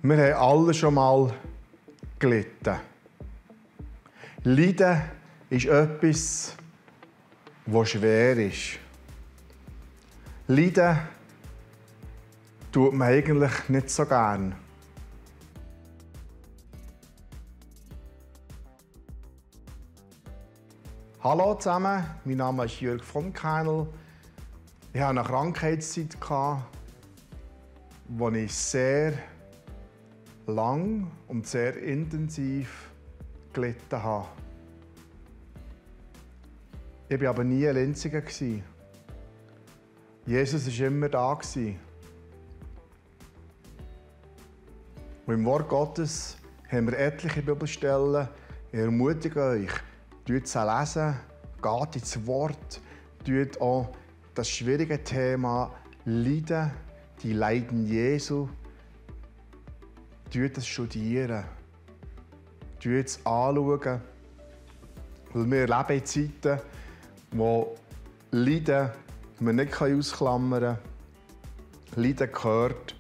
Wir haben alle schon mal gelitten. Leiden ist etwas, das schwer ist. Leiden tut man eigentlich nicht so gern. Hallo zusammen, mein Name ist Jörg von Keinl. Ich hatte eine Krankheitszeit, wo ich sehr lang und sehr intensiv gelitten habe. Ich war aber nie ein Einziger. Jesus war immer da. Und im Wort Gottes haben wir etliche Bibelstellen. Ich ermutige euch, lesen, geht ins Wort, auch das schwierige Thema Leiden, die Leiden Jesu, das studieren, es anschauen. Weil wir leben in Zeiten, wo Leiden man nicht ausklammern kann. Leiden gehört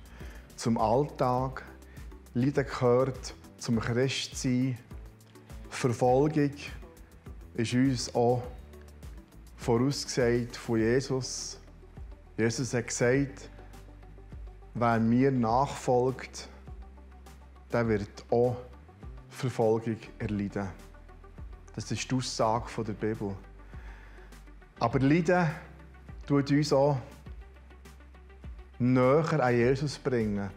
zum Alltag, Leiden gehört zum Christsein. Verfolgung ist uns auch vorausgesagt von Jesus. Jesus hat gesagt, wer mir nachfolgt, der wird auch Verfolgung erleiden. Das ist die Aussage der Bibel. Aber Leiden tut uns auch näher an Jesus bringen.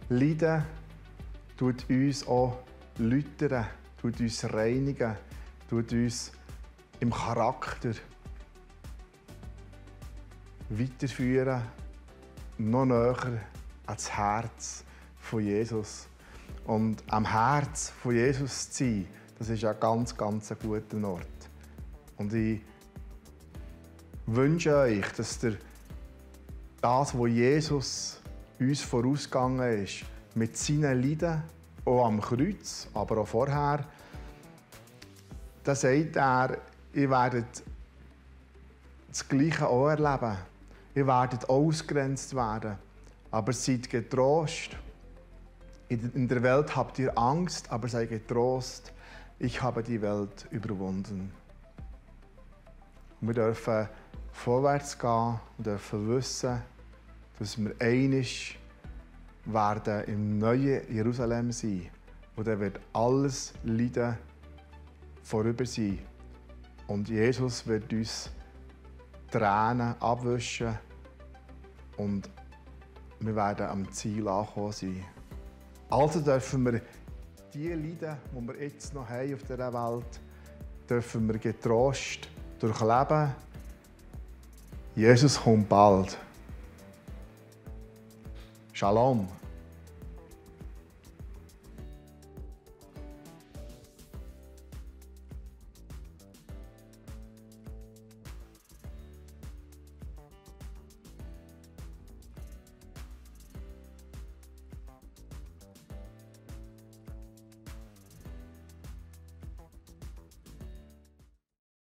Leiden tut uns auch läutern, tut uns reinigen, tut uns im Charakter weiterführen, noch näher ans Herz von Jesus. Und am Herz von Jesus zu sein, das ist ein ganz ein guter Ort. Und ich wünsche euch, dass ihr das, was Jesus uns vorausgegangen ist, mit seinen Leiden, auch am Kreuz, aber auch vorher, da sagt er, ihr werdet das Gleiche auch erleben. Ihr werdet ausgegrenzt werden. Aber seid getrost. In der Welt habt ihr Angst, aber seid getrost. Ich habe die Welt überwunden. Und wir dürfen vorwärts gehen und dürfen wissen, dass wir einig werden im neuen Jerusalem sein. Und dann wird alles Leiden vorüber sein. Und Jesus wird uns Tränen abwischen und wir werden am Ziel angekommen sein. Also dürfen wir die Leiden, die wir jetzt noch haben auf dieser Welt, dürfen wir getrost durchleben. Jesus kommt bald. Shalom.